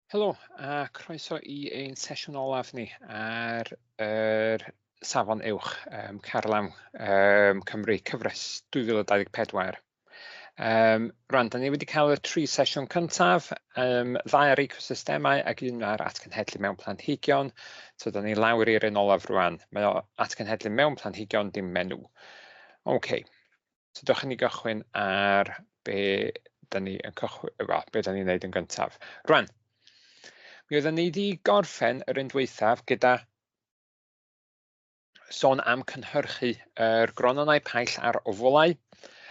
Helo a croeso i ein sesiwn olaf ni ar yr safon uwch carlam Cymru cyfres 2024. Rwan, da ni wedi cael y tri sesiwn cyntaf, ddau ar ecosystemau ac un ar atgenhedlu mewn planhigion. So da ni lawr i'r un olaf rwan. Mae o atgenhedlu mewn planhigion, dim menyw. OK. So dewch i ni gychwyn ar be da ni yn cychwyn, wel, be da ni'n neud yn gyntaf. Rwan, mi oedden ni wedi gorffen yr un dwythaf gyda sôn am cynhyrchu yr grononau paill a'r ofolau.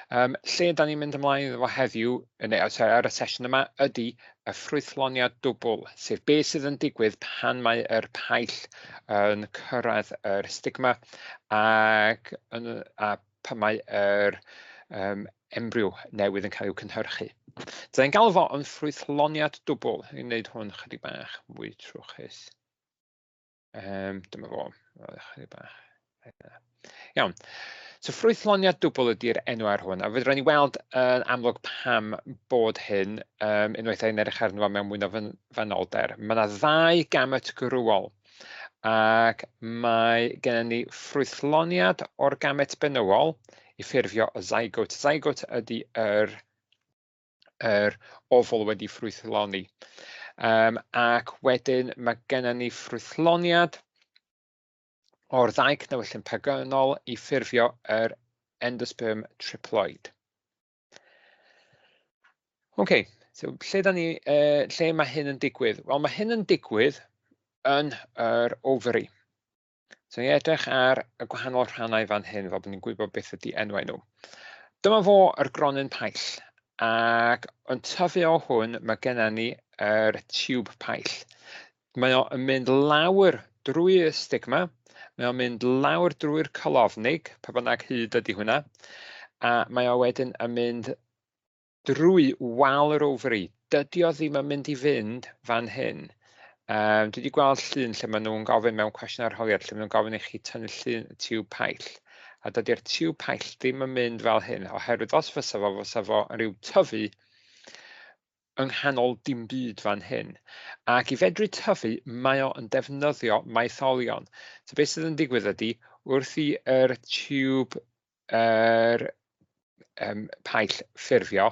Lle da ni'n mynd ymlaen iddo fo heddiw, neu sorry, ar y sesiwn yma, ydy y ffrwythloniad dwbl, sef beth sydd yn digwydd pan mae yr paill yn cyrraedd yr stigma ac yn, a pan mae yr embryo newydd yn cael i'w cynhyrchu. Dda ni'n galw fo yn ffrwythloniad dwbl. Ni'n gwneud hwn chydig bach mwy trwchus. Dyma fo, chydig bach. Iawn. So ffrwythloniad dwbl ydy'r enw ar hwn, a fedrwn ni weld yn amlwg pam bod hyn, unwaith ein edrych arno fo mewn mwy o fanylder. Mae yna ddau gamet gwrywol, ac mae gennym ni ffrwythloniad o'r gamet benywol i ffurfio y zygote. Zygote ydy yr ofol wedi ffrwythloni. Ac wedyn mae gennym ni ffrwythloniad o'r ddau cnewyllyn pegynol i ffurfio yr endosperm triploid. OK, so lle, da ni, lle mae hyn yn digwydd? Wel, mae hyn yn digwydd yn yr ovary. So ni edrych ar y gwahanol rhannau fan hyn, fel bod ni'n gwybod beth ydy enwau nhw. Dyma fo yr gronyn paill, ac yn tyfu o hwn mae gennym ni yr tiwb paill. Mae o yn mynd lawr drwy y stigma, mae o'n mynd lawr drwy'r colofnig, pa bynnag hyd ydy hwnna, a mae o wedyn yn mynd drwy wal yr ovary. Dydy o ddim yn mynd i fynd fan hyn. Dwi wedi gweld llun lle maen nhw'n gofyn mewn cwestiwn arholiad, lle maen nhw'n gofyn i chi tynnu llun y tiwb paill. A dydy'r tiwb paill ddim yn mynd fel hyn, oherwydd os fysa fo, fysa fo yn rhyw tyfu yng nghanol dim byd fan hyn. Ac i fedru tyfu, mae o yn defnyddio maetholion. So beth sydd yn digwydd ydy, wrth i yr tiwb yr paill ffurfio,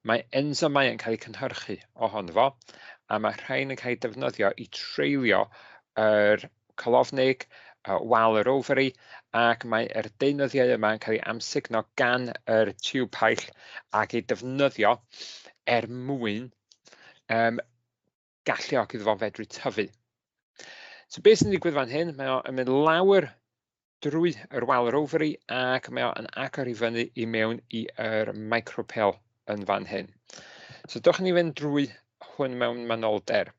mae enzymau yn cael eu cynhyrchu ohono fo, a mae rhain yn cael eu defnyddio i treulio yr colofnig, wal yr ovary, ac mae'r deunyddiau yma yn cael eu amsugno gan yr tiwb paill ac eu defnyddio er mwyn galluogi iddo fo fedru tyfu. So beth sy'n digwydd fan hyn, mae o'n mynd lawr drwy yr wal yr ovary ac mae o'n agor i fyny i mewn i'r micropyle yn fan hyn. So dewch ni fynd drwy hwn mewn manylder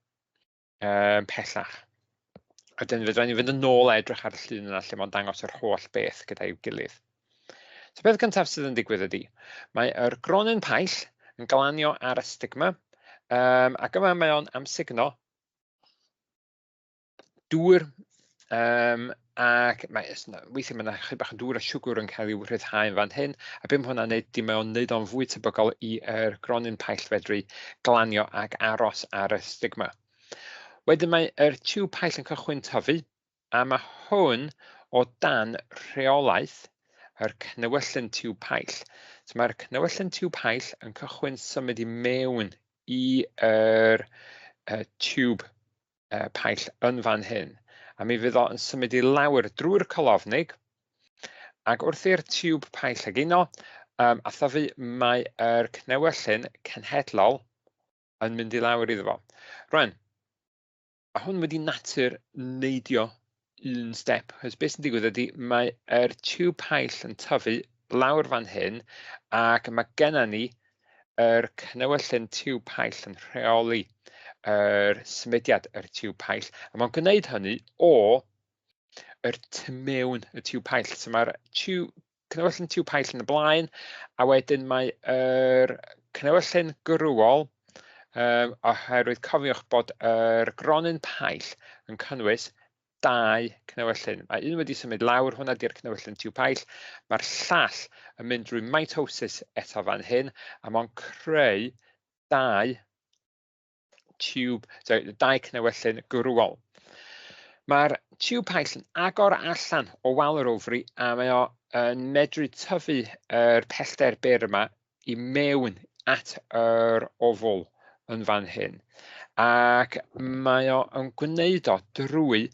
pellach. A wedyn fedra ni fynd yn ôl a edrych ar y llun yna lle mae'n dangos yr holl beth gyda'i gilydd. So beth gyntaf sydd yn digwydd ydy, mae yr gronyn paill yn glanio ar y stigma, ac yma mae o'n amsugno dŵr, ac mae, weithiau mae yna chydig bach o dŵr a siwgr yn cael ei rhyddhau yn fan hyn, a beth mae hwnna'n neud, di mae o'n neud o'n fwy tebygol i'r gronyn paill fedru glanio ac aros ar y stigma. Wedyn mae yr tiwb paill yn cychwyn tyfu, a mae hwn o dan rheolaeth yr cnewyllyn tiwb paill. So mae'r cnewyllyn tiwb paill yn cychwyn symud i mewn i'r tiwb paill yn fan hyn. A mi fydd o yn symud i lawr drwy'r colofnig, ac wrth i'r tiwb paill egino, a thyfu, mae'r cnewyllyn cenhedlol yn mynd i lawr iddo fo. Rwan, mae hwn wedi natur neidio un step, achos beth sy'n digwydd ydy mae'r tiwb paill yn tyfu lawr fan hyn, ac mae genna ni yr cnewyllyn tiwb paill yn rheoli yr symudiad yr tiwb paill, a mae'n gwneud hynny o yr tu mewn y tiwb paill. So mae'r cnewyllyn tiwb paill yn y blaen, a wedyn mae yr cnewyllyn gwrywol, oherwydd cofiwch bod yr gronyn paill yn cynnwys dau cnewyllyn. Mae un wedi symud lawr, hwnna di'r cnewyllyn tiwb paill. Mae'r llall yn mynd drwy mitosis eto fan hyn, a mae'n creu dau tiwb, sorry, y dau cnewyllyn gwrywol. Mae'r tiwb paill yn agor allan o wal yr ofri a mae o yn medru tyfu yr pellter byr yma i mewn at yr ofwl yn fan hyn. Ac mae o yn gwneud o drwy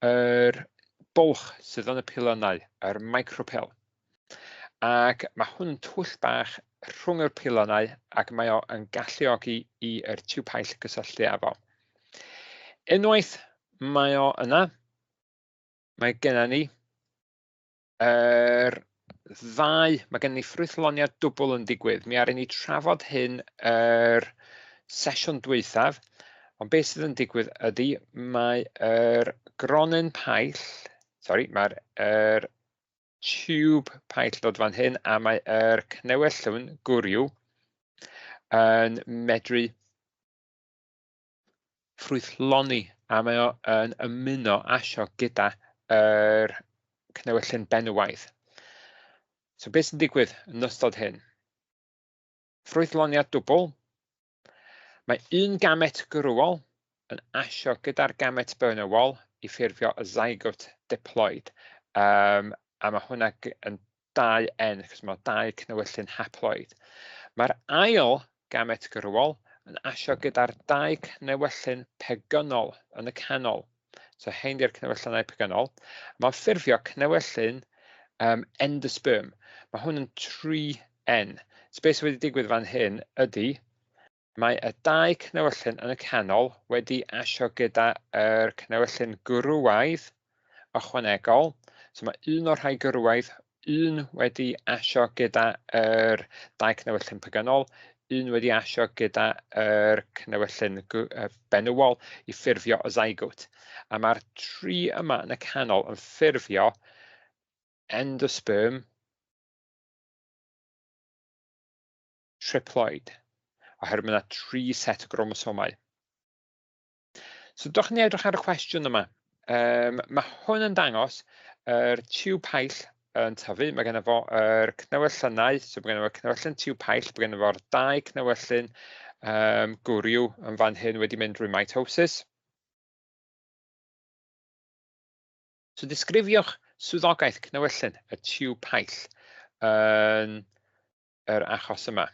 yr bwlch sydd yn y pilynnau, yr micropil. Ac mae hwn yn twll bach rhwng yr pilynnau ac mae o yn galluogi i'r tiwb paill gysylltu â fo. Unwaith mae o yna, mae genna ni yr ddau, mae gennym ni ffrwythloniad dwbl yn digwydd. Mi aru ni trafod hyn yr sesiwn dwythaf, ond beth sydd yn digwydd ydy mae yr gronyn paill, sori, mae'r er tiwb paill dod fan hyn a mae yr cnewyllwn gwryw yn medru ffrwythloni a mae o yn ymuno asio gyda yr cnewyllyn benywaidd. So beth sy'n digwydd yn ystod hyn? Ffrwythloniad dwbl. Mae un gamet gwrywol yn asio gyda'r gamet benywol i ffurfio y zygote diploid. A mae hwnna yn 2N, achos mae dau cnewyllyn haploid. Mae'r ail gamet gwrywol yn asio gyda'r dau cnewyllyn pegynol yn y canol. So hein di'r cnewyllynau pegynol. Mae'n ffurfio cnewyllyn endosperm. Mae hwn yn 3N. So beth sydd wedi digwydd fan hyn ydy, mae y dau cnewyllyn yn y canol wedi asio gyda yr cnewyllyn gwrywaidd ychwanegol. So mae un o'r rhai gwrywaidd, un wedi asio gyda yr dau cnewyllyn pegynol, un wedi asio gyda yr cnewyllyn benywol i ffurfio y zygote. A mae'r tri yma yn y canol yn ffurfio endosperm triploid, oherwydd mae yna tri set o gromosomau. So dewch ni edrych ar y cwestiwn yma. Mae hwn yn dangos yr tiwb paill yn tyfu. Mae genna fo yr cnewyllynau, so mae genna fo cnewyllyn tiwb paill, mae genna fo'r dau cnewyllyn gwryw yn fan hyn wedi mynd drwy mitosis. So disgrifiwch swyddogaeth cnewyllyn y tiwb paill yn yr achos yma.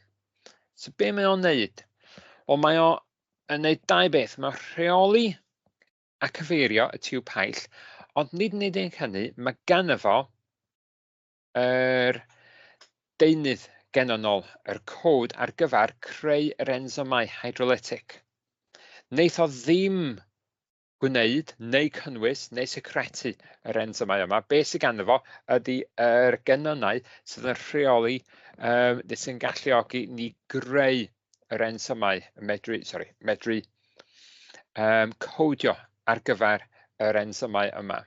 So be mae o'n neud? Wel, mae o yn neud dau beth. Mae rheoli a cyfeirio y tiwb paill, ond nid yn unig hynny, mae ganddo fo yr deunydd genonol, yr cod ar gyfer creu yr enzymau hydrolytic. Neith o ddim gwneud neu cynnwys neu secretu yr enzymau yma. Be sydd ganddo fo ydy yr genynnau sydd yn rheoli, neu sy'n galluogi ni greu yr enzymau, medru, sorry, medru codio ar gyfer yr enzymau yma.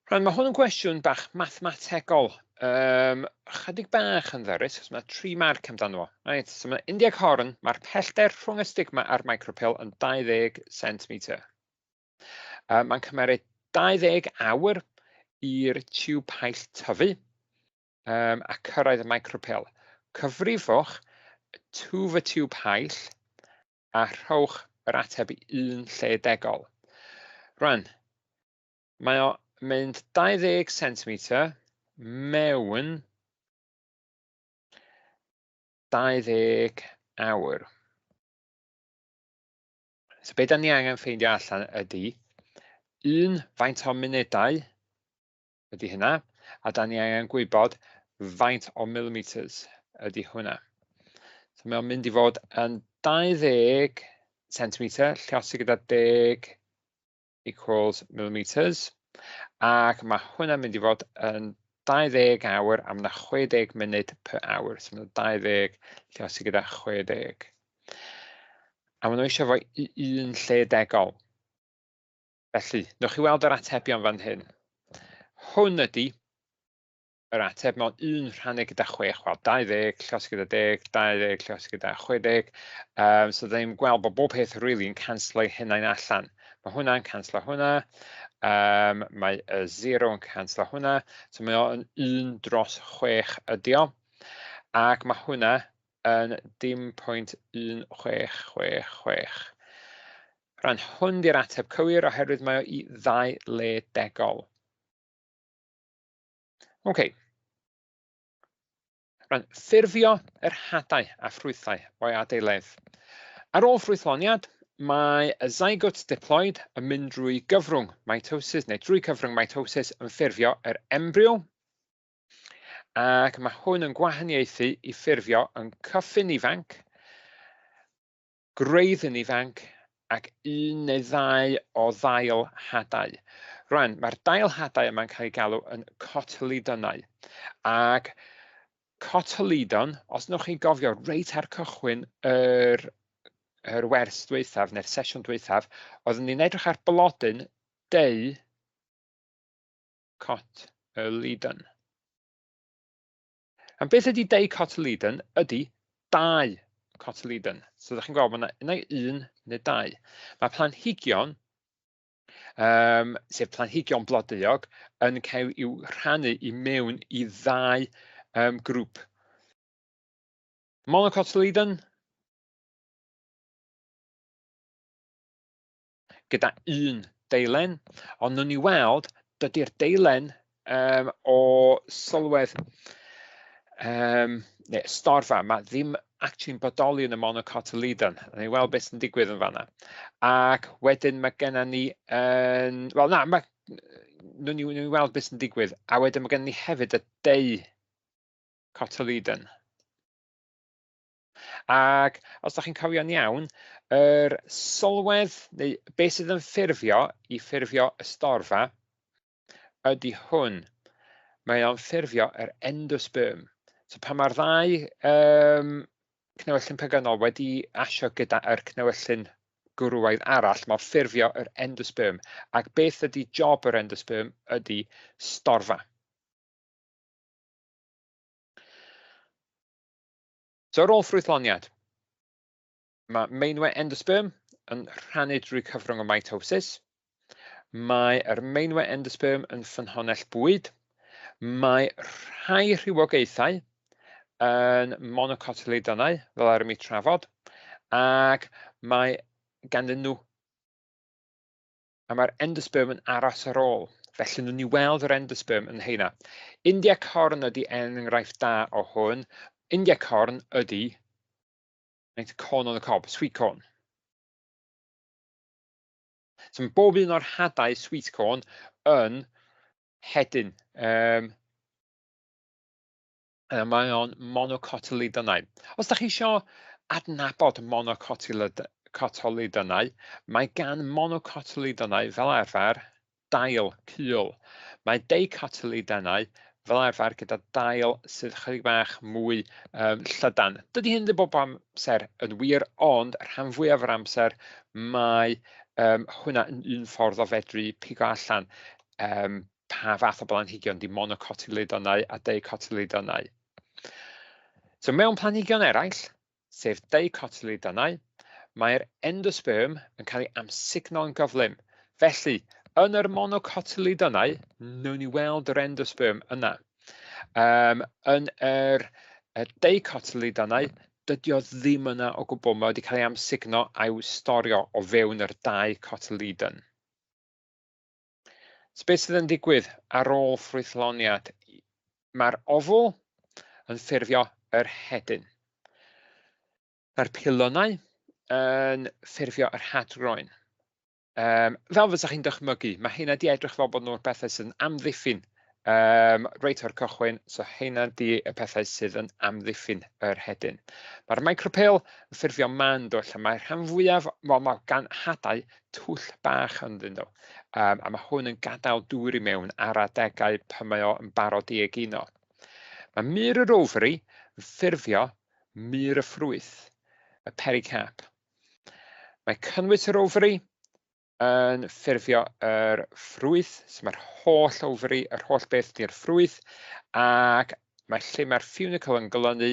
Rwan, mae hwn yn gwestiwn bach mathemategol, chydig bach yn ddyrus, achos mae 3 marc amdano fo. Right, so mae 11 horn, mae'r pellter rhwng y stigma a'r micropil yn 20 cm. Mae'n cymeryd 20 awr i'r tiwb paill tyfu a cyrraedd y micropil. Cyfrifwch twf y tiwb paill a rhowch yr ateb i un lle degol. Rwan, mae o mynd 20 cm mewn 20 awr. So be da ni angen ffeindio allan ydy un faint o munudau ydy hynna, a da ni angen gwybod faint o millimeters ydy hwnna. So mae o'n mynd i fod yn 20 cm, lliosi gyda 10 equals millimeters, ac mae hwnna'n mynd i fod yn 20 awr a mae yna 60 munud per awr, so mae 20 lliosi gyda 60. A maen nhw eisiau fo i un lle degol. Felly, newch chi weld yr atebion fan hyn. Hwn ydy yr ateb mewn un rhannu gyda 6, wel 20, lliosi gyda 10, 20, lliosi gyda 60. So da ni'n gweld bod bob peth really yn canslo eu hunain allan. Mae hwnna'n canslo hwnna, mae y 0 yn canslo hwnna, so mae o'n 1 dros 6 ydi o. Ac mae hwnna yn dim pwynt 1666. Rhan hwn di'r ateb cywir oherwydd mae o i ddau le degol. OK. Rhan ffurfio yr hadau a ffrwythau o'i adeiledd. Ar ôl ffrwythloniad, mae y zygote diploid yn mynd drwy gyfrwng mitosis, neu drwy cyfrwng mitosis yn ffurfio yr embryo, ac mae hwn yn gwahaniaethu i ffurfio yn cyffin ifanc, gwreiddyn ifanc ac un neu ddau o ddail hadau. Rwan, mae'r dail hadau yma'n cael ei galw yn cotyledonau. Ac cotyledon, os newch chi gofio reit ar cychwyn yr, yr wers dwythaf neu'r sesiwn dwythaf, oeddwn ni'n edrych ar blodyn deu cotyledon. A beth ydy dicotyledon? Ydy dau cotyledon. So ydych chi'n gweld, mae yna un neu dau. Mae planhigion, sef planhigion blodeuog, yn cael i'w rhannu i mewn i ddau grŵp. Monocotyledon, gyda un deilen, ond nhw'n ni weld, dydy'r deilen o sylwedd neu storfa, mae ddim actually'n bodoli yn y monocotyledon. Ni weld beth sy'n digwydd yn fanna. Ac wedyn mae genna ni, wel na, mae, nhw'n ni weld beth sy'n digwydd. A wedyn mae genna ni hefyd y deucotyledon. Ac os da chi'n cofio'n iawn, yr sylwedd, neu beth sydd yn ffurfio i ffurfio y storfa, ydy hwn. Mae o'n ffurfio yr endosperm. So pan mae'r ddau cnewyllyn pegynol wedi asio gyda'r cnewyllyn gwrywaidd arall, mae'n ffurfio yr endosperm. Ac beth ydy job yr endosperm ydy storfa. So ar ôl ffrwythloniad, mae meinwe endosperm yn rhannu drwy cyfrwng o mitosis. Mae'r meinwe endosperm yn ffynhonnell bwyd. Mae rhai rhywogaethau yn monocotyledonau, fel ar mi trafod, ac mae ganddyn nhw, a mae'r endosperm yn aros ar ôl. Felly nhw'n ni weld yr endosperm yn heina. India corn ydy enghraifft da o hwn. India corn ydy corn on the cob, sweet corn. So mae bob un o'r hadau sweet corn yn hedyn. Mae o'n monocotyledonau. Os da chi isio adnabod monocotyledonau, mae gan monocotyledonau fel arfer dail cul. Mae dicotyledonau fel arfer gyda dail sydd chydig bach mwy llydan. Dydy hyn ddim bob amser yn wir, ond rhan fwyaf o'r amser mae hwnna yn un ffordd o fedru pigo allan pa fath o blanhigion di monocotyledonau a dicotyledonau. So mewn planhigion eraill, sef dicotyledonau, mae'r endosperm yn cael ei amsugno'n gyflym. Felly, yn yr monocotyledonau, wnawn ni weld yr endosperm yna. Yn yr dicotyledonau, dydy o ddim yna o gwbl. Mae wedi cael ei amsugno a'i storio o fewn yr dicotyledon. So beth sydd yn digwydd ar ôl ffrwythloniad? Mae'r ofwl yn ffurfio yr hedyn. Mae'r pilynau yn ffurfio yr hadgroen. Fel fysa chi'n dychmygu, mae heina di edrych fel bod nhw'r bethau sydd yn amddiffyn reit o'r cychwyn, so heina di y pethau sydd yn amddiffyn yr hedyn. Mae'r micropyle yn ffurfio man dwll, a mae'r rhan fwyaf, wel, mae gan hadau twll bach ynddyn nhw, a mae hwn yn gadael dŵr i mewn ar adegau pan mae o yn barod i egino. Mae mur yr ovary yn ffurfio mur y ffrwyth, y pericarp. Mae cynnwys yr ovary yn ffurfio yr ffrwyth, so mae'r holl ovary, yr holl beth di'r ffrwyth, ac mae lle mae'r funicle yn glynu,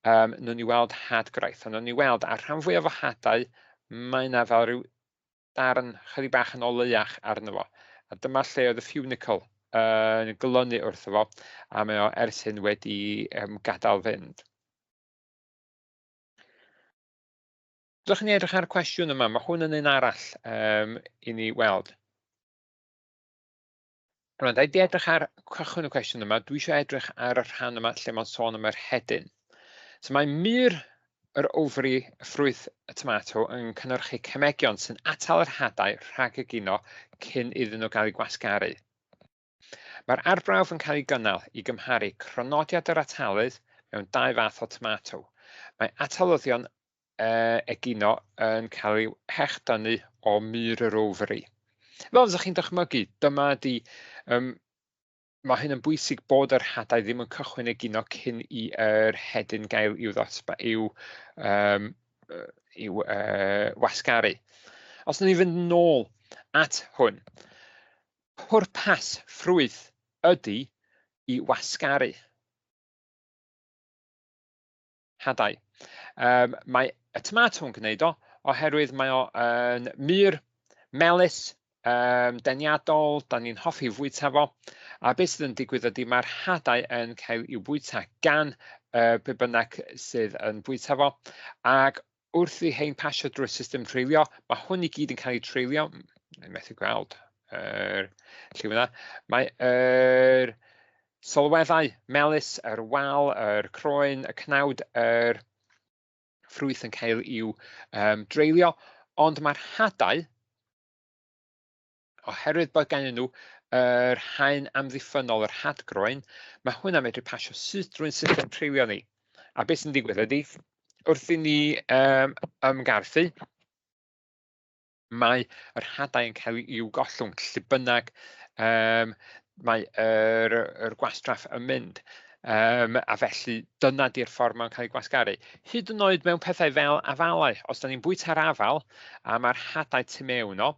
nhw'n ni weld hadgraith, a nhw'n ni weld ar rhan fwyaf o hadau, mae yna fel rhyw darn chydig bach yn oleuach arno fo. A dyma lle oedd y funicle yn glynu wrtho fo, a mae o ers hyn wedi gadael fynd. Dewch i ni edrych ar y cwestiwn yma. Mae hwn yn un arall i ni weld. Rwan, da i di edrych ar cychwyn y cwestiwn yma. Dwi eisiau edrych ar y rhan yma lle mae'n sôn am yr hedyn. So mae mur yr ofri ffrwyth y tomato yn cynhyrchu cemegion sy'n atal yr hadau rhag egino cyn iddyn nhw gael eu gwasgaru. Mae'r arbrawf yn cael ei gynnal i gymharu crynodiad yr atalydd mewn dau fath o tomato. Mae atalyddion egino yn cael eu hechdynnu o mur yr ofri. Fel fyddwch chi'n dychmygu, dyma di, mae hyn yn bwysig bod yr hadau ddim yn cychwyn egino cyn i yr hedyn gael i'w, ddosba, i'w, i'w wasgaru. Os wnawn ni fynd nôl at hwn, pwrpas ffrwyth ydy i wasgaru hadau. Mae y tomato yn gwneud o oherwydd mae o yn mur melys, deniadol, da ni'n hoffi fwyta fo. A beth sydd yn digwydd ydy mae'r hadau yn cael i'w bwyta gan be bynnag sydd yn bwyta fo. Ac wrth i hein pasio drwy'r system treulio, mae hwn i gyd yn cael ei treulio. Dwi'n methu gweld yr lliw yna. Mae yr sylweddau melys, yr wal, yr croen, y cnawd, yr ffrwyth yn cael i'w dreulio, ond mae'r hadau, oherwydd bod ganddyn nhw yr haen amddiffynnol, yr hadgroen, mae hwnna'n medru pasio syth drwy'n system treulio ni. A beth sy'n digwydd ydy, wrth i ni ymgarthu, mae yr hadau yn cael i'w gollwng lle bynnag mae yr gwastraff yn mynd. A felly dyna di'r ffordd mae'n cael ei gwasgaru. Hyd yn oed mewn pethau fel afalau, os da ni'n bwyta'r afal a mae'r hadau tu mewn o,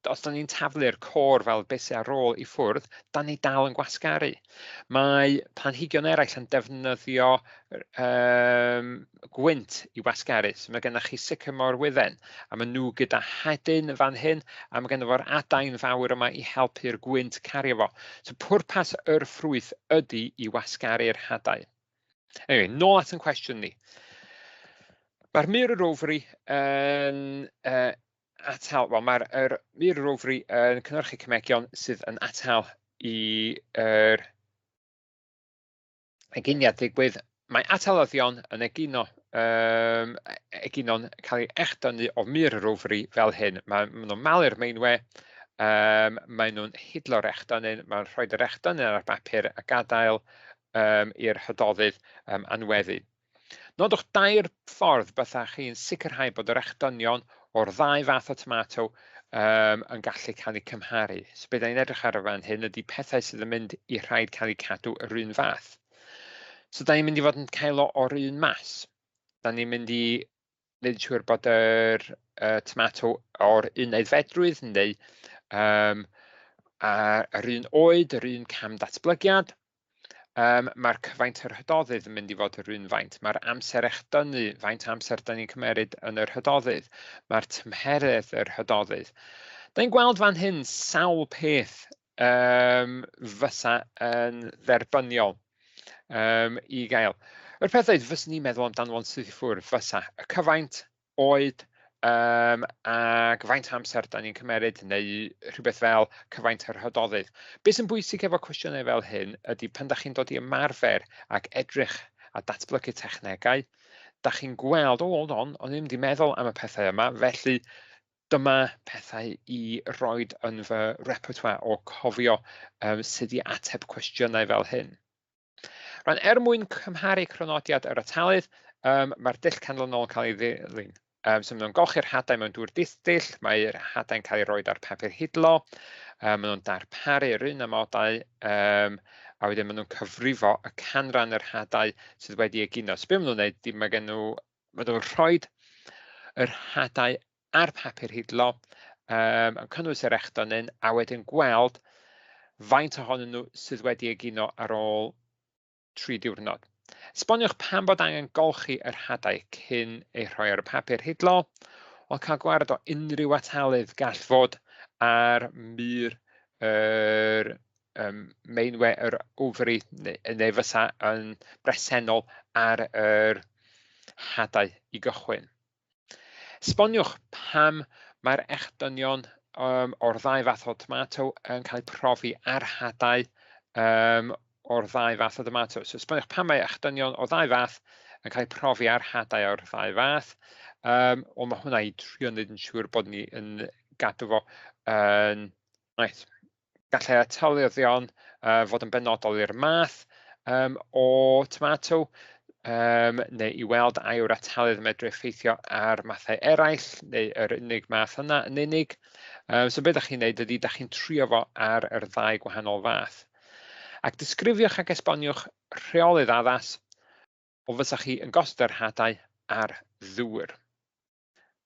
os da ni'n taflu'r côr fel beth sydd ar ôl i ffwrdd, da ni dal yn gwasgaru. Mae planhigion eraill yn defnyddio gwynt i wasgaru. So mae gennych chi sycamore wydden, a maen nhw gyda hedyn fan hyn, a mae gennym fo'r adain fawr yma i helpu'r gwynt cario fo. So pwrpas yr ffrwyth ydy i wasgaru'r hadau. Anyway, nôl at yn cwestiwn ni. Mae'r mur yr ofri yn atal, wel mae'r mur yr ofri yn cynhyrchu cemegion sydd yn atal i yr eginiad digwydd. Mae atalyddion yn egino, egino'n cael ei echdynnu o mur yr ofri fel hyn. Mae nhw'n malu'r meinwe, maen nhw'n hidlo'r echdynnu, mae'n rhoi yr echdynnu ar bapur a gadael i'r hydoddydd anweddu. Nodwch dair ffordd byddech chi'n sicrhau bod yr echdynion o'r ddau fath o tomato yn gallu cael eu cymharu. So be da ni'n edrych ar y fan hyn ydy pethau sydd yn mynd i rhaid cael eu cadw yr un fath. So da ni'n mynd i fod yn cael o o'r un mas. Da ni'n mynd i wneud yn siŵr bod yr tomato o'r un aeddfedrwydd neu yr un oed, yr un cam datblygiad. Mae'r cyfaint yr hydoddydd yn mynd i fod yr un faint. Mae'r amser echdynnu, faint amser da ni'n cymeryd yn yr hydoddydd. Mae'r tymheredd yr hydoddydd. Da ni'n gweld fan hyn sawl peth fysa yn dderbyniol i gael. Yr peth oedd fyswn i'n meddwl amdano fo'n syth i ffwrdd fysa y cyfaint, oed, ac faint o amser da ni'n cymeryd, neu rhywbeth fel cyfaint yr hydoddydd. Be sy'n bwysig efo cwestiynau fel hyn ydy pan da chi'n dod i ymarfer ac edrych a datblygu technegau, da chi'n gweld, oh, hold on, o'n i'm 'di meddwl am y pethau yma, felly dyma pethau i roed yn fy repertoire o cofio sut i ateb cwestiynau fel hyn. Rwan, er mwyn cymharu crynodiad yr atalydd, mae'r dull canlynol yn cael ei ddilyn. So maen nhw'n golchi'r hadau mewn dŵr distyll, mae'r hadau'n cael eu rhoi ar papur hidlo, maen nhw'n darparu'r un amodau, a wedyn maen nhw'n cyfrifo y canran yr hadau sydd wedi egino. So be maen nhw'n gwneud, mae gen nhw, maen nhw'n rhoi yr hadau ar papur hidlo, yn cynnwys yr echdynyn, a wedyn gweld faint ohonyn nhw sydd wedi egino ar ôl 3 diwrnod. Esboniwch pam bod angen golchi yr hadau cyn eu rhoi ar y papur hidlo, ond cael gwared o unrhyw atalydd gall fod ar mur yr meinwe yr ofri neu fysa yn bresennol ar yr hadau i gychwyn. Esboniwch pam mae'r echdynion o'r ddau fath o tomato yn cael eu profi ar hadau o'r ddau fath o domato. So esboniwch pam mae echdynion o'r ddau fath yn cael eu profi ar hadau o'r ddau fath. Wel, mae hwnna i trio wneud yn siŵr bod ni yn gadw fo yn... Reit. Gallai atalyddion fod yn benodol i'r math o tomato, neu i weld a yw'r atalydd yn medru effeithio ar mathau eraill, neu yr unig math yna yn unig. So be dach chi'n neud ydy, dach chi'n trio fo ar yr ddau gwahanol fath. Ac disgrifiwch ac esboniwch rheolydd addas o fysa chi yn gosod yr hadau ar ddŵr.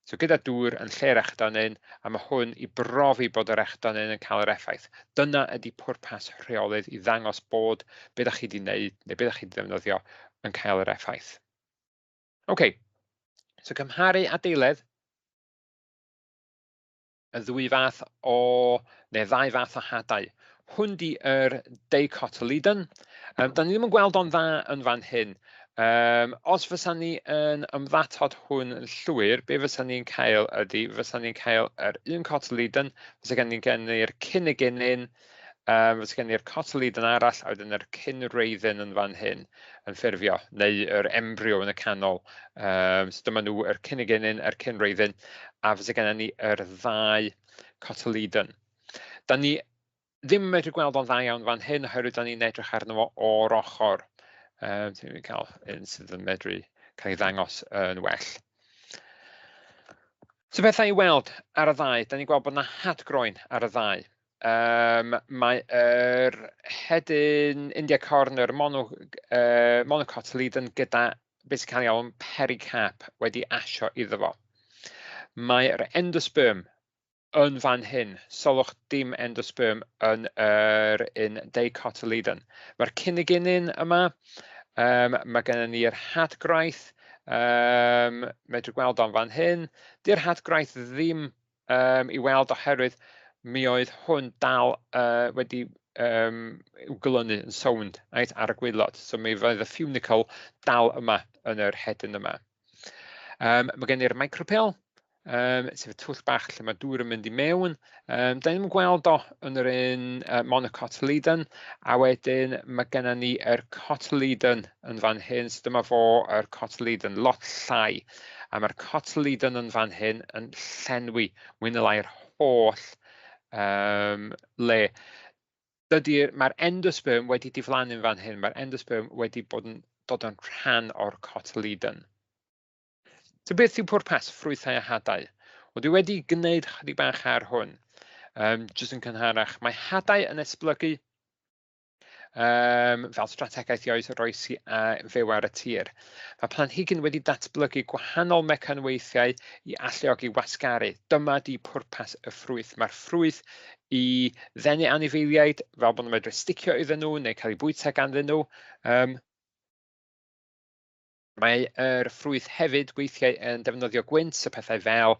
So gyda dŵr yn lle'r echdynyn, a mae hwn i brofi bod yr echdynyn yn cael yr effaith. Dyna ydy pwrpas rheolydd, i ddangos bod be ydych chi wedi wneud neu be ydych chi wedi ddefnyddio yn cael yr effaith. OK, so cymharu adeiledd y ddwy fath o, neu ddau fath o hadau. Hwn di yr dicotyledon. Da ni ddim yn gweld o'n dda yn fan hyn. Os fysa ni yn ymddatod hwn yn llwyr, be fysa ni'n cael ydy, fysa ni'n cael yr un cotyledon, fysa gen ni'n gen ni'r cynegynyn, fysa gen ni'r cotyledon arall, a wedyn yr cynwreiddyn yn fan hyn yn ffurfio, neu yr embryo yn y canol. So dyma nhw, yr cynegynyn, yr cynwreiddyn, a fysa gennym ni yr ddau cotyledon. Da ni ddim yn medru gweld o'n dda iawn fan hyn, oherwydd da ni'n edrych arno fo o'r ochr. Ti'n mynd cael un sydd yn medru cael ei ddangos yn well. So bethau i weld ar y ddau, da ni'n gweld bod yna hadgroen ar y ddau. Mae yr hedyn India Corn, yr monocotyledon gyda beth sy'n cael ei alw'n pericap wedi asio iddo fo. Mae'r endosperm yn fan hyn, sylwch dim endosperm yn yr un dicotyledon. Mae'r cynegynyn yma, mae gennym ni'r hadgraith, medru gweld o'n fan hyn. Di'r hadgraith ddim i weld oherwydd mi oedd hwn dal wedi i'w glynu yn sownd, right, ar y gwaelod. So mi fydd y funicle dal yma yn yr hedyn yma. Mae gen i'r micropyle, sef y twll bach lle mae dŵr yn mynd i mewn. Da ni'n gweld o yn yr un monocotyledon, a wedyn mae gennym ni yr cotyledon yn fan hyn, so dyma fo yr cotyledon, lot llai. A mae'r cotyledon yn fan hyn yn llenwi mwy neu lai'r holl le. Mae'r endosperm wedi diflannu'n fan hyn, mae'r endosperm wedi bod yn dod yn rhan o'r cotyledon. So beth yw pwrpas ffrwythau a hadau? Wel, dwi wedi gwneud chydig bach ar hwn, jyst yn cynharach. Mae hadau yn esblygu fel strategaeth i oroesi a fyw ar y tir. Mae planhigyn wedi datblygu gwahanol mecanweithiau i alluogi wasgaru. Dyma di pwrpas y ffrwyth. Mae'r ffrwyth i ddenu anifeiliaid fel bod nhw'n medru sticio iddyn nhw neu cael eu bwyta ganddyn nhw. Mae yr ffrwyth hefyd weithiau yn defnyddio gwynt, so pethau fel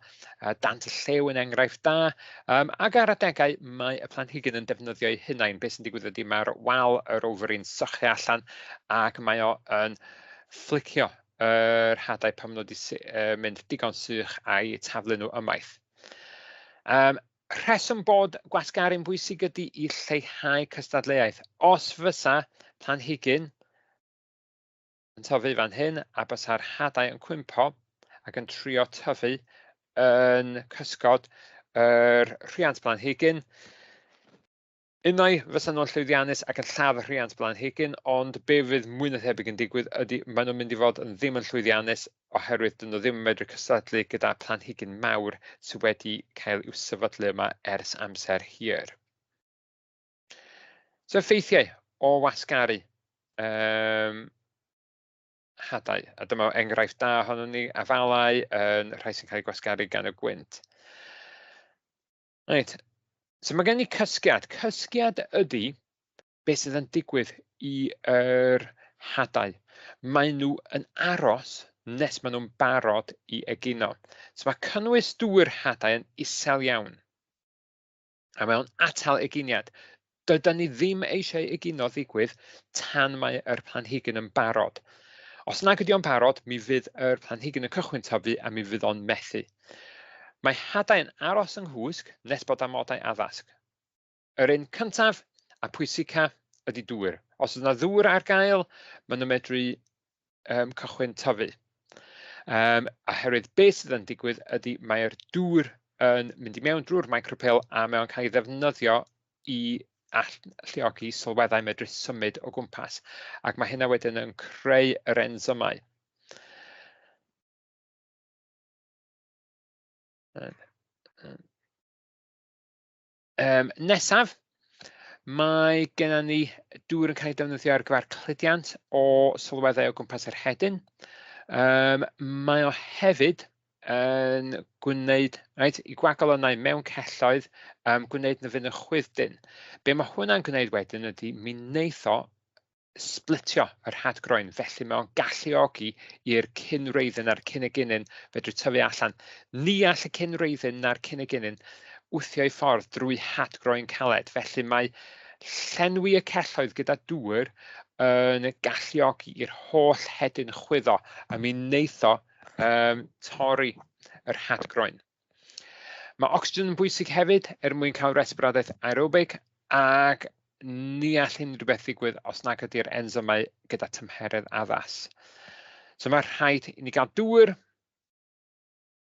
dant y llew yn enghraifft da, ac ar adegau mae y planhigyn yn defnyddio ei hunain. Beth sy'n digwydd ydy mae'r wal yr ovari'n sychu allan ac mae o yn fflicio yr hadau pan maen nhw wedi mynd digon sych a'i taflu nhw ymaith. Rheswm bod gwasgaru'n bwysig ydy i lleihau cystadleuaeth. Os fysa planhigyn yn tyfu fan hyn a bysa'r hadau yn cwympo ac yn trio tyfu yn cysgod yr rhiant blanhigyn, unai fysa nhw'n llwyddiannus ac yn lladd y rhiant blanhigyn, ond be fydd mwy na thebyg yn digwydd ydy maen nhw'n mynd i fod yn ddim yn llwyddiannus oherwydd dyn nhw ddim yn medru cystadlu gyda planhigyn mawr sydd wedi cael i'w sefydlu yma ers amser hir. So effeithiau o wasgaru hadau, a dyma enghraifft da ohonon ni, afalau yn rhai sy'n cael eu gwasgaru gan y gwynt. Reit, so mae gen i cysgiad. Cysgiad ydy beth sydd yn digwydd i'r hadau. Maen nhw yn aros nes maen nhw'n barod i egino. So mae cynnwys dŵr hadau yn isel iawn. A mae o'n atal eginiad. Dydan ni ddim eisiau egino ddigwydd tan mae'r planhigyn yn barod. Os nag ydy o'n barod, mi fydd yr planhigyn yn cychwyn tyfu a mi fydd o'n methu. Mae hadau yn aros yng nghwsg nes bod amodau addas. Yr un cyntaf a pwysica ydy dŵr. Os yna ddŵr ar gael, maen nhw'n medru cychwyn tyfu. Oherwydd beth sydd yn digwydd ydy mae'r dŵr yn mynd i mewn drwy'r micropyl a mae o'n cael ei ddefnyddio i alluogi sylweddau medru symud o gwmpas, ac mae hynna wedyn yn creu yr enzymau. Nesaf, mae gennym ni dŵr yn cael ei defnyddio ar gyfer cludiant o sylweddau o gwmpas yr hedyn. Mae o hefyd yn gwneud, reit, i gwagalonnau mewn celloedd, gwneud na fydd yn chwyddyn. Be mae hwnna'n gwneud wedyn ydy mi wneith o splitio yr hadgroen, felly mae o'n galluogi i'r cynwreiddyn a'r cynegynyn fedru tyfu allan. Ni all y cynwreiddyn na'r cynegynyn wthio ei ffordd drwy hadgroen caled, felly mae llenwi y celloedd gyda dŵr yn galluogi i'r holl hedyn chwyddo, a mi wneith o torri yr hadgroen. Mae ocsigen yn bwysig hefyd er mwyn cael resbiradaeth aerobig, ac ni all unrhyw beth ddigwydd os nag ydy'r enzymau gyda tymheredd addas. So mae rhaid i ni gael dŵr,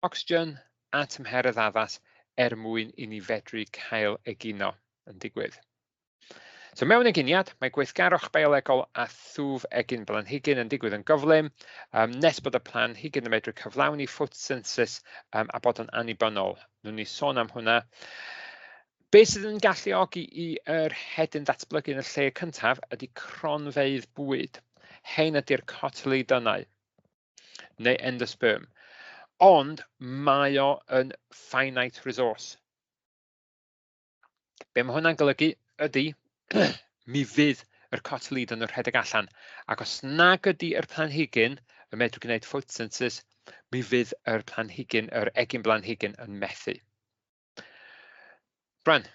ocsigen a tymheredd addas er mwyn i ni fedru cael egino yn digwydd. So mewn eginiad, mae gweithgarwch biolegol a thwf egin blanhigyn yn digwydd yn gyflym, nes bod y planhigyn yn medru cyflawni ffotosynthesis a bod yn annibynnol. Nwwn ni sôn am hwnna. Be sydd yn galluogi i yr hedyn ddatblygu yn y lle cyntaf ydy cronfeydd bwyd. Hein ydy'r cotyledonau neu endosperm. Ond mae o yn finite resource. Be mae hwnna'n golygu ydy mi fydd yr cotyledon yn rhedeg allan, ac os nag ydy yr planhigyn yn medru gwneud photosynthesis, mi fydd yr planhigyn, yr egin blanhigyn yn methu. Rwan,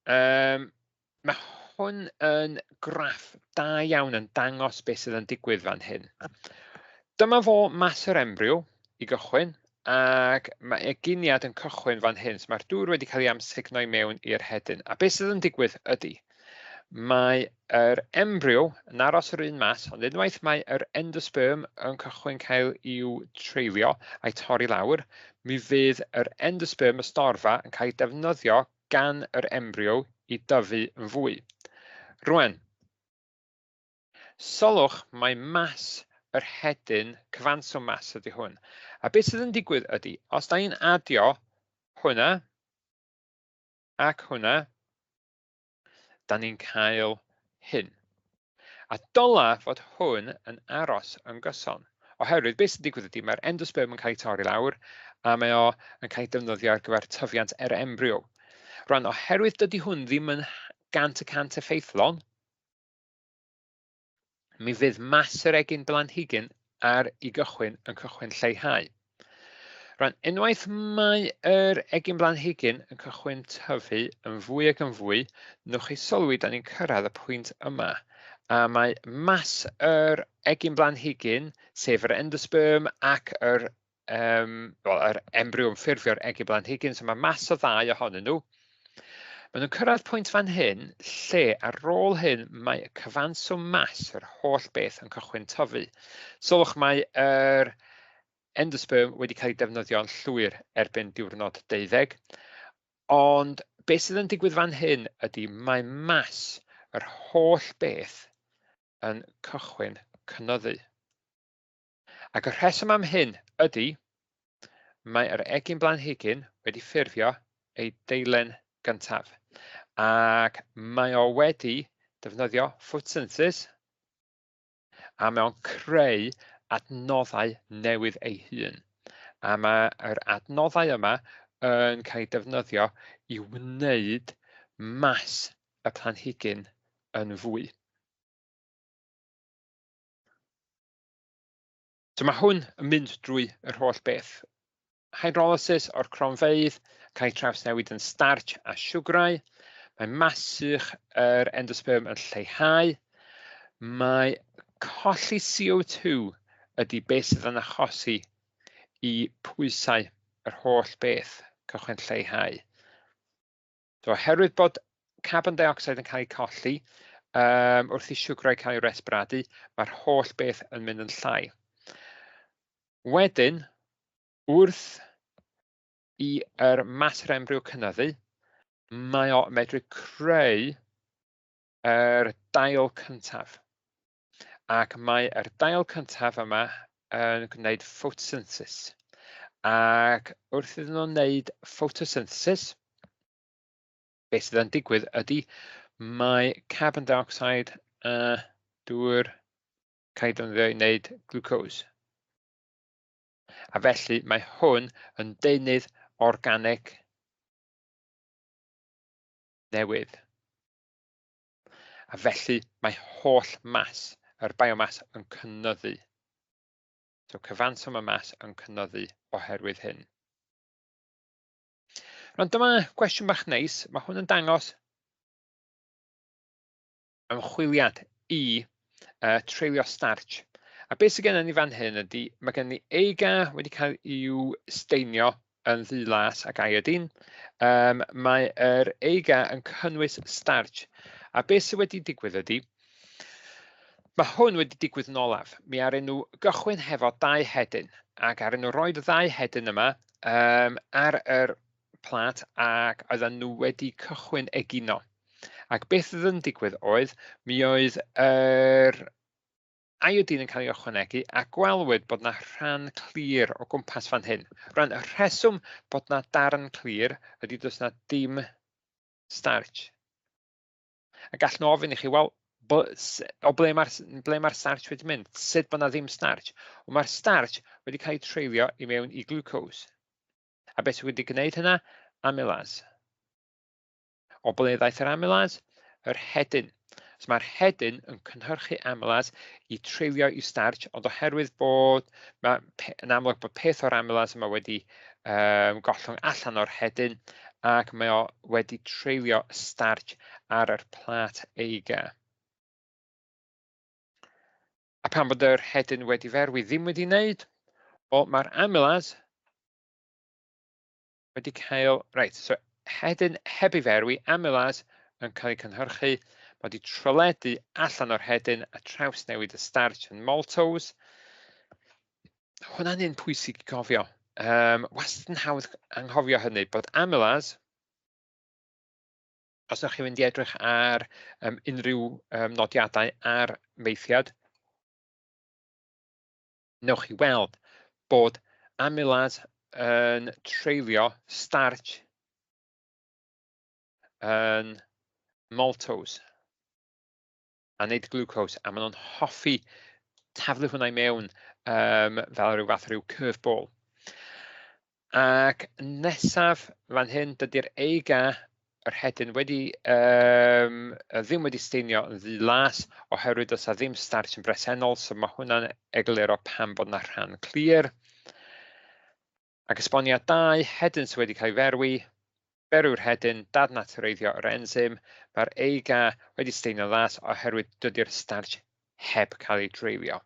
mae hwn yn graff da iawn yn dangos beth sydd yn digwydd fan hyn. Dyma fo mas yr embryo i gychwyn, ac mae eginiad yn cychwyn fan hyn. So mae'r dŵr wedi cael ei amsugno i mewn i'r hedyn. A beth sydd yn digwydd ydy, mae yr embryo yn aros yr un mas, ond unwaith mae yr endosperm yn cychwyn cael i'w treulio a'i torri lawr, mi fydd yr endosperm y storfa yn cael ei defnyddio gan yr embryo i dyfu yn fwy. Rwan, sylwch mae mas yr hedyn cyfanswm mas ydy hwn. A beth sydd yn digwydd ydy, os da ni'n adio hwnna ac hwnna, da ni'n cael hyn. A dyla fod hwn yn aros yn gyson. Oherwydd beth sy'n digwydd ydy, mae'r endosperm yn cael ei torri lawr a mae o yn cael ei defnyddio ar gyfer tyfiant yr embryo. Rwan, oherwydd dydy hwn ddim yn 100% effeithlon, mi fydd mas yr egin blanhigyn ar i gychwyn yn cychwyn lleihau. Rwan, unwaith mae yr egin blanhigyn yn cychwyn tyfu yn fwy ac yn fwy, newch chi sylwi da ni'n cyrraedd y pwynt yma. A mae mas yr egin blanhigyn, sef yr endosperm ac yr yr embryo yn ffurfio'r egin blanhigyn, so mae mas o ddau ohonyn nhw. Maen nhw'n cyrraedd pwynt fan hyn, lle ar ôl hyn mae y cyfanswm mas yr holl beth yn cychwyn tyfu. Sylwch mae yr endosperm wedi cael ei defnyddio'n llwyr erbyn diwrnod 12, ond beth sydd yn digwydd fan hyn ydy mae mas yr holl beth yn cychwyn cynyddu. Ac y rheswm am hyn ydy, mae'r egin blanhigyn wedi ffurfio ei deilen gyntaf, ac mae o wedi defnyddio photosynthesis a mae o'n creu adnoddau newydd ei hun. A mae'r adnoddau yma yn cael eu defnyddio i wneud mas y planhigyn yn fwy. So mae hwn yn mynd drwy yr holl beth. Hydrolysis o'r cronfeydd, cael ei trawsnewid yn starch a siwgrau. Mae masych yr endosperm yn lleihau. Mae colli CO2 ydy beth sydd yn achosi i pwysau yr holl beth cychwyn lleihau. So oherwydd bod carbon dioxide yn cael ei colli wrth i siwgrau cael ei resbiradu, mae'r holl beth yn mynd yn llai. Wedyn, wrth i yr mas yr embryo cynyddu, mae o medru creu yr dail cyntaf. Ac mae yr dail cyntaf yma yn gwneud photosynthesis. Ac wrth iddyn nhw wneud photosynthesis, beth sydd yn digwydd ydy mae carbon dioxide a dŵr cael ei defnyddio i wneud glucose. A felly mae hwn yn deunydd organig newydd. A felly mae holl mas, yr biomass yn cynyddu. So cyfanswm y mas yn cynyddu oherwydd hyn. Rwan dyma gwestiwn bach neis. Mae hwn yn dangos ymchwiliad i treulio starch. A beth sydd gennym ni fan hyn ydy, mae gennym ni agar wedi cael i'w steinio yn ddu las ac iodine. Mae yr agar yn cynnwys starch. A beth sydd wedi digwydd ydy, mae hwn wedi digwydd yn olaf. Mi ar nhw gychwyn hefo dau hedyn, ac ar nhw roed y ddau hedyn yma ar yr plat, ac oedden nhw wedi cychwyn egino. Ac beth oedd yn digwydd oedd, mi oedd yr iodine yn cael ei ychwanegu a gwelwyd bod 'na rhan clir o gwmpas fan hyn. Rwan, y rheswm bod 'na darn clir ydy does 'na dim starch. A gall nhw ofyn i chi, wel, o ble mae'r ble mae'r starch wedi mynd? Sut bod 'na ddim starch? Wel, mae'r starch wedi cael ei treulio i mewn i glucose. A beth sydd wedi gwneud hynna? Amylase. O ble ddaeth yr amylase? Yr hedyn. So mae'r hedyn yn cynhyrchu amylase i treulio i starch, ond oherwydd bod, mae yn amlwg bod peth o'r amylase yma wedi gollwng allan o'r hedyn, ac mae o wedi treulio starch ar yr plat agar. A pan bod yr hedyn wedi ferwi ddim wedi wneud, wel mae'r amylase wedi cael, reit, so hedyn heb ei ferwi, amylase yn cael ei cynhyrchu, mae wedi tryledu allan o'r hedyn a trawsnewid y starch yn maltose. Hwna'n un pwysig i gofio. Wastad yn hawdd anghofio hynny, bod amylase, os ydych chi'n mynd i edrych ar unrhyw nodiadau ar maethiad, newch chi weld bod amylase yn treulio starch yn maltose a wneud glucose, a maen nhw'n hoffi taflu hwnna i mewn fel rhyw fath o ryw curveball. Ac nesaf fan hyn, dydy'r agar yr hedyn wedi ddim wedi steinio yn ddu las oherwydd does 'na ddim starch yn bresennol, so mae hwnna'n egluro pam bod 'na rhan clir. Ac esboniad 2, hedyn sydd wedi cael ei ferwi, berw'r hedyn, dadnatureiddio yr enzym, mae'r agar wedi steinio las oherwydd dydy'r starch heb cael ei dreulio.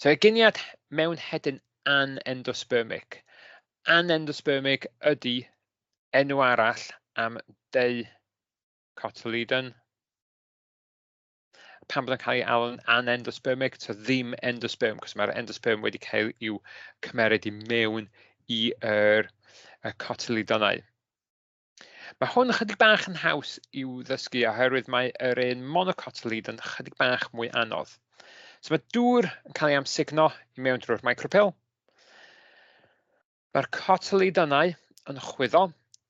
So eginiad mewn hedyn anendospermic. Anendospermic ydy enw arall am dicotyledon. Pam bod yn cael ei alw'n anendospermic? So ddim endosperm, cos mae'r endosperm wedi cael i'w cymeryd i mewn i'r cotyledonau. Mae hwn ychydig bach yn haws i'w ddysgu oherwydd mae yr un monocotyledon ychydig bach mwy anodd. So mae dŵr yn cael ei amsugno i mewn drwy'r micropyl. Mae'r cotyledonau yn chwyddo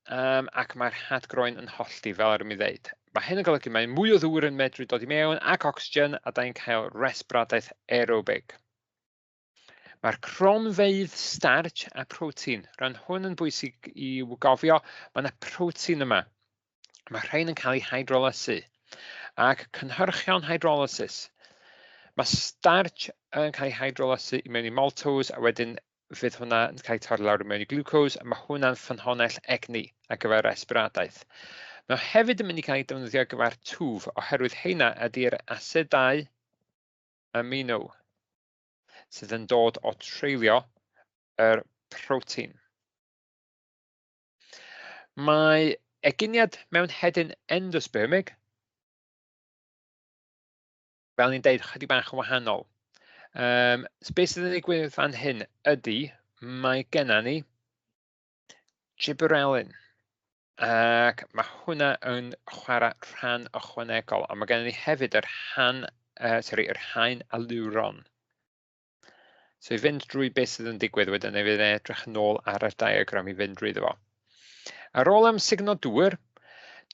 ac mae'r hadgroen yn hollti, fel ar mi ddeud. Mae hyn yn golygu mae mwy o ddŵr yn medru dod i mewn ac ocsigen, a da ni'n cael resbiradaeth aerobig. Mae'r cronfeydd starch a protein, rhan hwn yn bwysig i'w gofio, mae yna protein yma. Mae rhain yn cael eu hydrolysu. Ac cynhyrchion hydrolysis. Mae starch yn cael ei hydrolysu i mewn i maltose, a wedyn fydd hwnna yn cael ei torri lawr i mewn i glucose, a mae hwnna'n ffynhonnell egni ar gyfer resbiradaeth. Mae hefyd yn mynd i cael ei defnyddio ar gyfer twf, oherwydd heina ydy'r asedau amino sydd yn dod o treulio yr protein. Mae eginiad mewn hedyn endospermig, fel ni'n deud, chydig bach yn wahanol. So beth sydd yn digwydd fan hyn ydy, mae genna ni gibberellin, ac mae hwnna yn chwarae rhan ychwanegol, a mae gennym ni hefyd yr han, sorry, yr haen aleuron. So i fynd drwy beth sydd yn digwydd wedyn, neu fydd edrych yn ôl ar y diagram i fynd drwyddo fo. Ar ôl amsugno dŵr,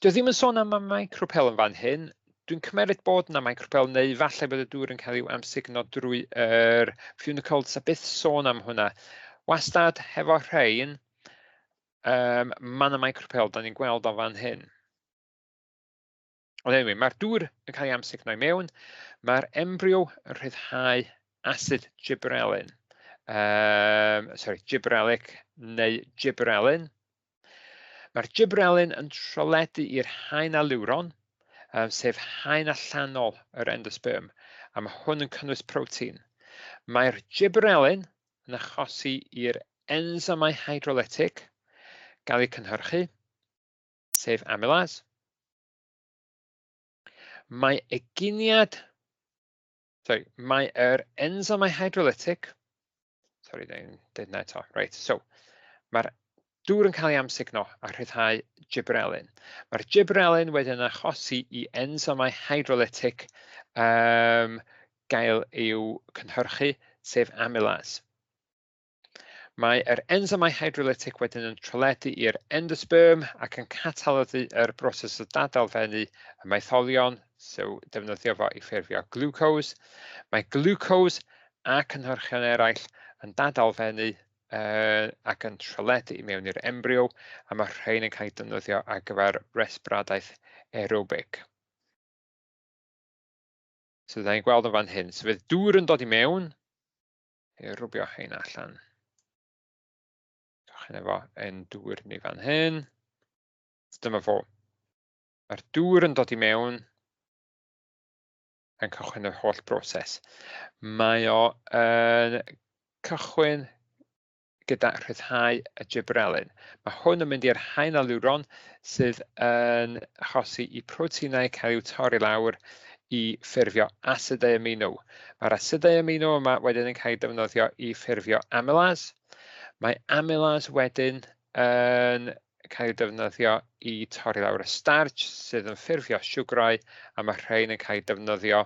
dwi ddim yn sôn am y micropyl yn fan hyn. Dwi'n cymeryd bod yna micropyl, neu falle bod y dŵr yn cael ei amsugno drwy yr funicle, a byth sôn am hwnna. Wastad hefo rhain, mae yna micropyl, da ni'n gweld o fan hyn. Ond anyway, mae'r dŵr yn cael ei amsugno i mewn, mae'r embryo yn rhyddhau acid gibberellin, sorry, gibberellic neu gibberellin. Mae'r gibberellin yn troledu i'r haen aleuron, sef haen allanol yr endosperm, a mae hwn yn cynnwys protein. Mae'r gibberellin yn achosi i'r enzymau hydrolytic gael eu cynhyrchu, sef amylase. Mae eginiad, sorry, mae yr enzymau hydrolytic, sorry, dwi'n dweud na eto, right, so, mae'r dŵr yn cael ei amsugno a rhyddhau gibberellin. Mae'r gibberellin wedyn yn achosi i enzymau hydrolytic gael eu cynhyrchu, sef amylase. Mae yr enzymau hydrolytic wedyn yn troledu i'r endosperm ac yn catalyddu yr broses o dadelfennu y maetholion, so defnyddio fo i ffurfio glucose. Mae glucose a cynhyrchion eraill yn dadelfennu ac yn troledu i mewn i'r embryo, a mae rhain yn cael eu defnyddio ar gyfer resbiradaeth aerobig. So, da ni'n gweld yn fan hyn. So, fydd dŵr yn dod i mewn, i rwbio hein allan. Cychwyn efo ein dŵr ni fan hyn. So dyma fo. Mae'r dŵr yn dod i mewn yn cychwyn yr holl broses. Mae o yn cychwyn gyda rhyddhau y gibberellin. Mae hwn yn mynd i'r haen aleuron sydd yn achosi i proteinau cael eu torri lawr i ffurfio asidau amino. Mae'r asidau amino yma wedyn yn cael eu defnyddio i ffurfio amylase. Mae amylase wedyn yn cael eu defnyddio i torri lawr y starch sydd yn ffurfio siwgrau, a mae rhain yn cael eu defnyddio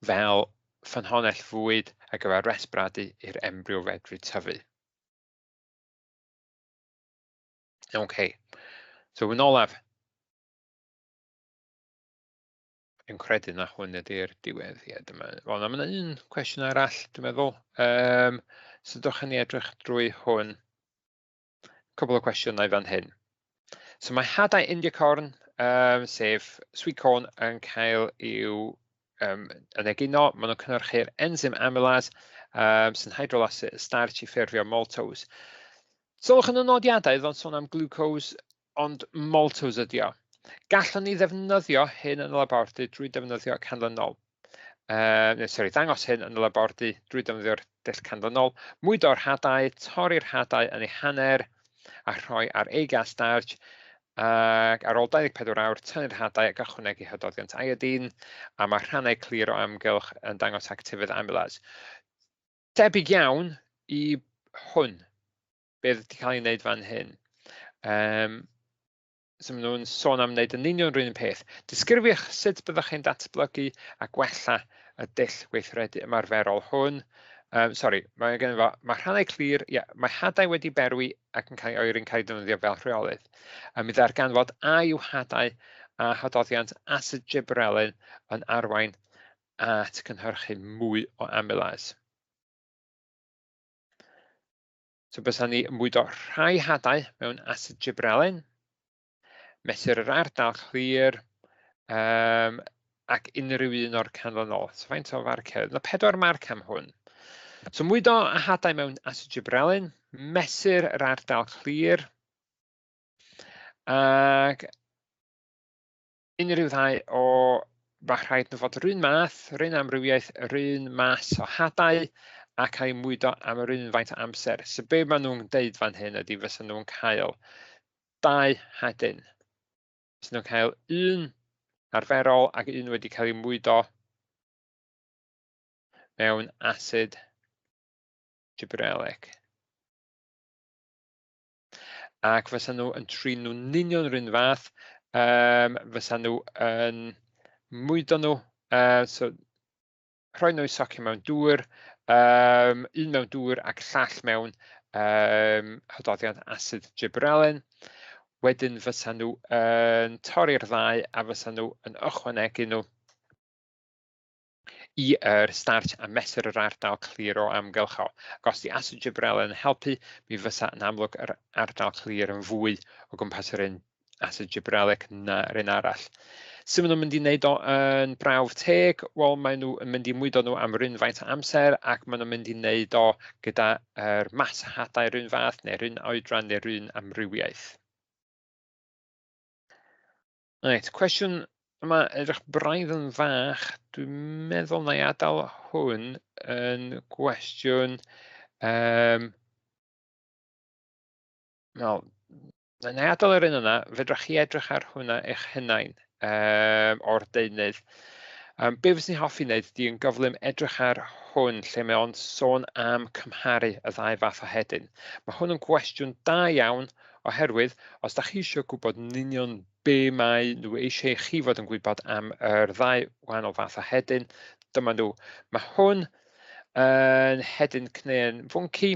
fel ffynhonnell fwyd ar gyfer resbiradu i'r embryo fedru tyfu. OK, so yn olaf, dwi'n credu na hwn ydy'r diwedd. Ie, dyma. Wel, na, mae yna un cwestiwn arall, dwi'n meddwl. So dewch i ni edrych drwy hwn. Cwbl o cwestiynau fan hyn. So mae hadau India corn, sef sweet corn, yn cael i'w yn egino. Maen nhw'n cynhyrchu'r enzym amylase sy'n hydrolysu starch i ffurfio maltose. Sylwch yn y nodiadau, oedd o'n sôn am glucose, ond maltose ydi o. Gallwn ni ddefnyddio hyn yn y labordy drwy defnyddio canlynol. Neu, sorry, ddangos hyn yn y labordy drwy defnyddio'r dull canlynol. Mwydo'r hadau, torri'r hadau yn ei hanner a rhoi ar agar starch, ac ar ôl 24 awr tynnu'r hadau ac ychwanegu hydoddiant iodine, a mae rhannau clir o amgylch yn dangos actifedd amylase. Debyg iawn i hwn, beth wedi cael ei wneud fan hyn. So maen nhw'n sôn am wneud yn union rhywun peth. Disgrifiwch sut byddwch chi'n datblygu a gwella y dull gweithredu ymarferol hwn. Sorry, mae gen fo, mae rhannau clir, ie, mae hadau wedi berwi ac yn cael ei oeri'n cael ei defnyddio fel rheolydd. Mi ddarganfod a yw hadau a hydoddiant acid gibberellin yn arwain at cynhyrchu mwy o amylase. So bysa ni yn bwydo rhai hadau mewn acid gibberellin, mesur yr ardal clir, ac unrhyw un o'r canlynol. So faint o farciau? Yna 4 marc am hwn. So mwydo a hadau mewn acid gibberellin, mesur yr ardal clir, ac unrhyw ddau o Mae rhaid nhw fod yr un math, yr un amrywiaeth, yr un mas o hadau a cael eu mwydo am yr un faint o amser. So be maen nhw'n deud fan hyn ydy fysa nhw'n cael dau hedyn. Fysa nhw'n cael un arferol ac un wedi cael ei mwydo mewn asid gibberellic. Ac fysa nhw yn trin nhw'n union yr un fath, fysa nhw yn mwydo nhw, so rhoi nhw i socio mewn dŵr, un mewn dŵr ac llall mewn hydoddiant asid gibberellin. Wedyn fysa nhw yn torri'r ddau a fysa nhw yn ychwanegu nhw i'r starch a mesur yr ardal clir o amgylch o. Ac os 'di asid gibberellin yn helpu, mi fysa yn amlwg yr ardal clir yn fwy o gwmpas yr un asid gibberellic na'r un arall. Sut maen nhw'n mynd i wneud o yn brawf teg? Wel, maen nhw yn mynd i mwydo nhw am yr un faint o amser ac maen nhw'n mynd i wneud o gyda'r mas hadau'r un fath neu'r un oedran neu'r un amrywiaeth. Reit, cwestiwn yma edrych braidd yn fach. Dwi'n meddwl na i adael hwn yn gwestiwn. Wel, na i adael yr un yna, fedrwch chi edrych ar hwnna eich hunain o'r deunydd. Be fyswn i'n hoffi wneud ydy yn gyflym edrych ar hwn lle mae o'n sôn am cymharu y ddau fath o hedyn. Mae hwn yn gwestiwn da iawn oherwydd os da chi eisiau gwybod yn union be mae nhw eisiau i chi fod yn gwybod am yr ddau wahanol fath o hedyn, dyma nhw. Mae hwn yn hedyn cneuen fwnci.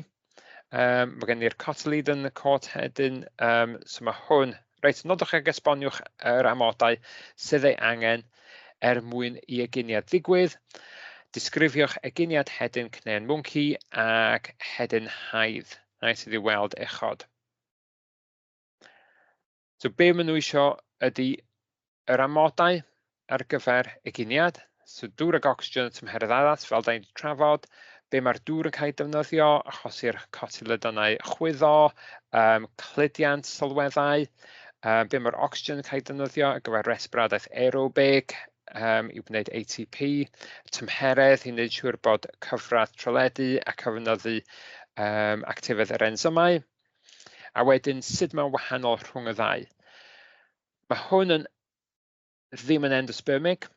Mae gen i'r cotyledon y cot hedyn, so mae hwn. Reit, nodwch ag esboniwch yr amodau sydd ei angen er mwyn i eginiad ddigwydd. Disgrifiwch eginiad hedyn cneuen mwnci ac hedyn haidd, reit, sydd i'w weld uchod. So be maen nhw isio ydy yr amodau ar gyfer eginiad, so dŵr ag ocsigen a tymheredd addas, fel da ni wedi trafod, be mae'r dŵr yn cael ei defnyddio, achosi'r cotyledonau chwyddo, cludiant sylweddau, be mae'r ocsigen yn cael ei defnyddio ar gyfer resbiradaeth aerobig, i wneud ATP, tymheredd i wneud siŵr bod cyfradd tryledu a cyfynyddu actifedd yr enzymau, a wedyn sut mae'n wahanol rhwng y ddau. Mae hwn yn ddim yn endospermic.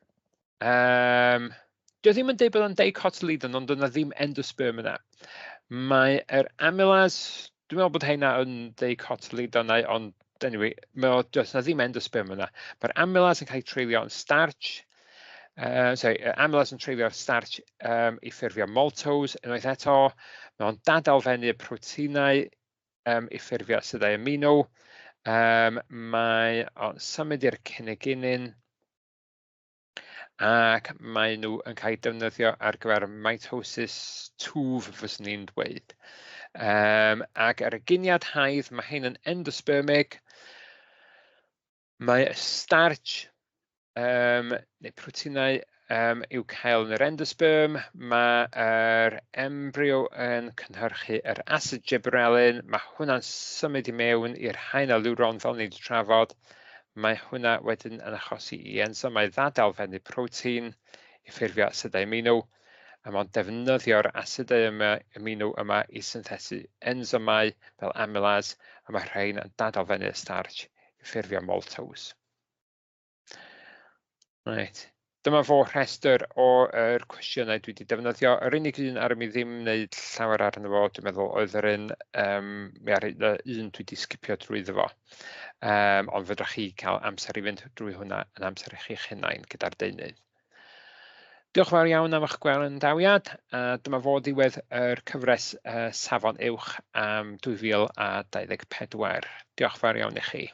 Dio ddim yn deud bod o'n dicotyledon, ond yna ddim endosperm yna. Mae'r amylas, dwi'n meddwl bod heina yn dicotyledonau, ond anyway, mae o, does na ddim endosperm yna. Mae'r amylas yn cael ei treulio yn starch, sorry, amylas yn treulio'r starch i ffurfio maltose unwaith eto. Mae o'n dadelfennu y proteinau i ffurfio asidau amino. Mae o'n symud i'r cyneginin ac mae nhw yn cael eu defnyddio ar gyfer mitosis twf, fyswn i'n dweud. Ac ar eginiad haidd, mae hyn yn endospermic. Mae starch neu proteinau i'w cael yn yr endosperm. Mae'r embryo yn cynhyrchu yr acid gibberellin. Mae hwnna'n symud i mewn i'r haen alwron fel ni wedi trafod. Mae hwnna wedyn yn achosi i enzymau ddadelfennu protein i ffurfio asidau amino, a mae'n defnyddio'r asidau amino yma i synthesu enzymau fel amylase, a mae rhain yn dadelfennu y starch i ffurfio maltose. Reit. Dyma fo rhestr o'r cwestiynau dwi wedi defnyddio. Yr unig un ar mi ddim wneud llawer arno fo, dwi'n meddwl, oedd yr un, yr un dwi wedi sgipio drwyddo fo. Ond fedrwch chi cael amser i fynd drwy hwnna yn amser i chi'ch hunain gyda'r deunydd. Diolch yn fawr iawn am eich gwrandawiad. Dyma fo ddiwedd yr cyfres Safon Uwch am 2024. Diolch yn fawr iawn i chi.